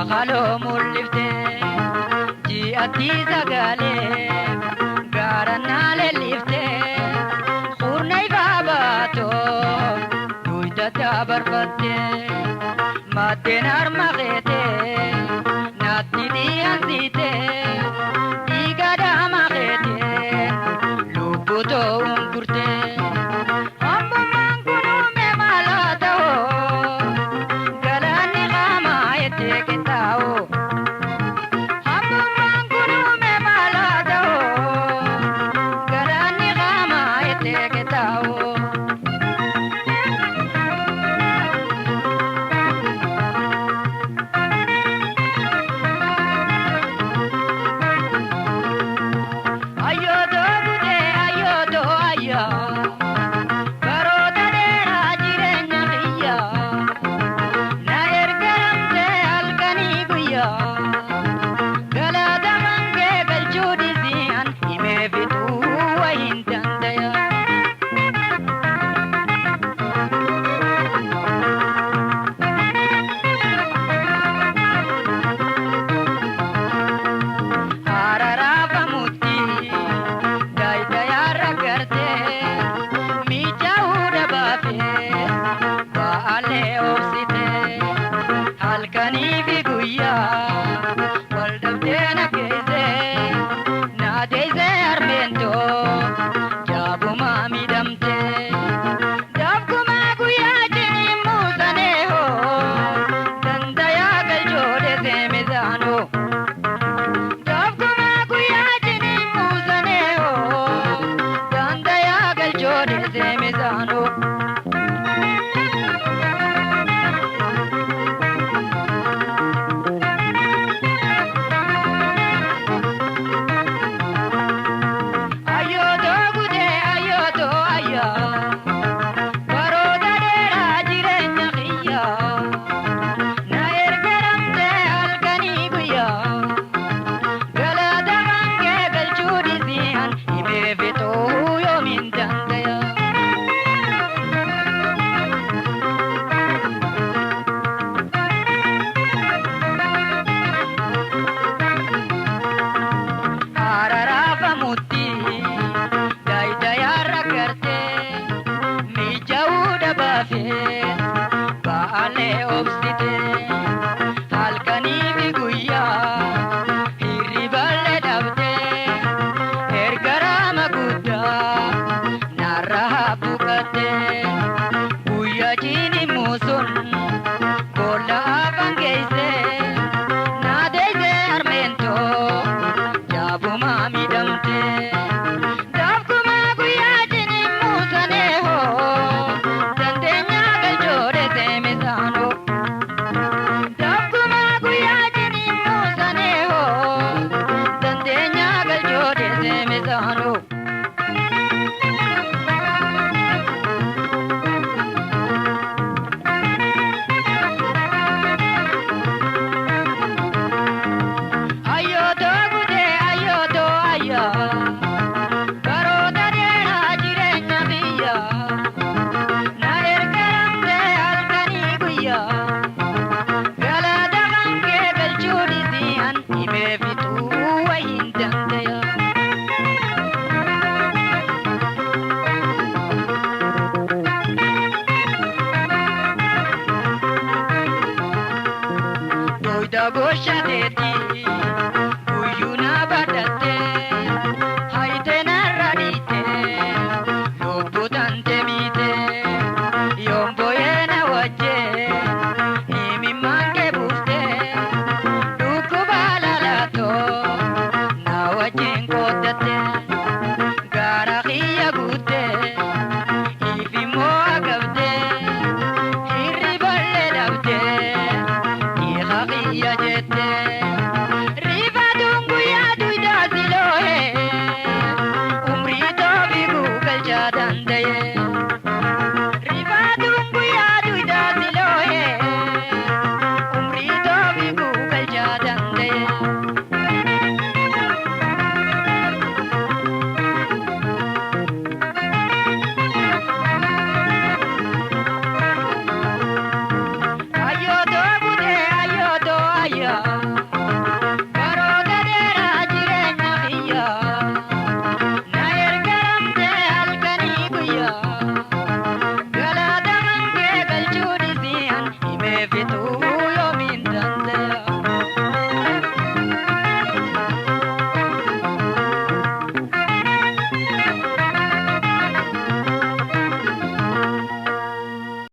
Kaloo mul'iftee ji'atti sagalee gaara naa leelliftee humna ifaa baatoo duyda dabarfattee maddeen harma keetee naatti dhiyansitee dhiiga dhaama keetee lubbuu ta'uun gurtee. Hambummaan kunuunme maalaa ta'oo galaanni qaamaa itti qixxaa'oo. Hambummaan kunuunme maalaa ta'oo galaanni qaamaa itti qixxaa'oo. Ayyooto gudee ayyooto ayyaa baroota dheeraa jireenya kiyyaa na ergaramtee halkanii guyyaa galata kee galchuu dhiisiyaan himee fixuu wayiin dandaya. Hararaafamutti daayitayaarra gartee miidhaguu dhabaafee ba'aalee obsitee halkanii fi guyyaa wal dhabdee na geessee na deessee harmeentoo jaabumaa miidhamtee daafkumaa guyyaa jiniin muusanee hoo dandayaa galchoo seemisaanoo. Daafkumaa guyyaa jiniin muusanee hoo dandayaa galchoo seemisaanoo. Ayyooto gudee ayyooto ayyaa baroota dheeraa jireenya kiyyaa na ergaramtee halkanii guyyaa galata kee galchuu dhiisiyaan himee fixuu yoomiin dandaya. Hararaafamutti daayitayaarra gartee miidhaguu dhabaafee ba'aalee obsitee halkanii fi guyyaa hirriballee dhabdee ergaraama guddaa narraa buqattee guyyaa ciini muusun boolla afaan geessee na deessee harmeentoo jaabumaa miidhamtee. Daafkumaa guyyaa jiniin muusanee hoo dandeenyaa galchoo seemisaanoo. Daafkumaa guyyaa jiniin muusanee hoo dandeenyaa galchoo seemisaanoo. Ayyooto gudee ayyooto ayyaa baroota dheeraa jireenya biyyaa na ergaramtee halkanii guyyaa galata kee galchuu dhiisiyaan himee fixuu wayiin dandaya. Doyda goshateeti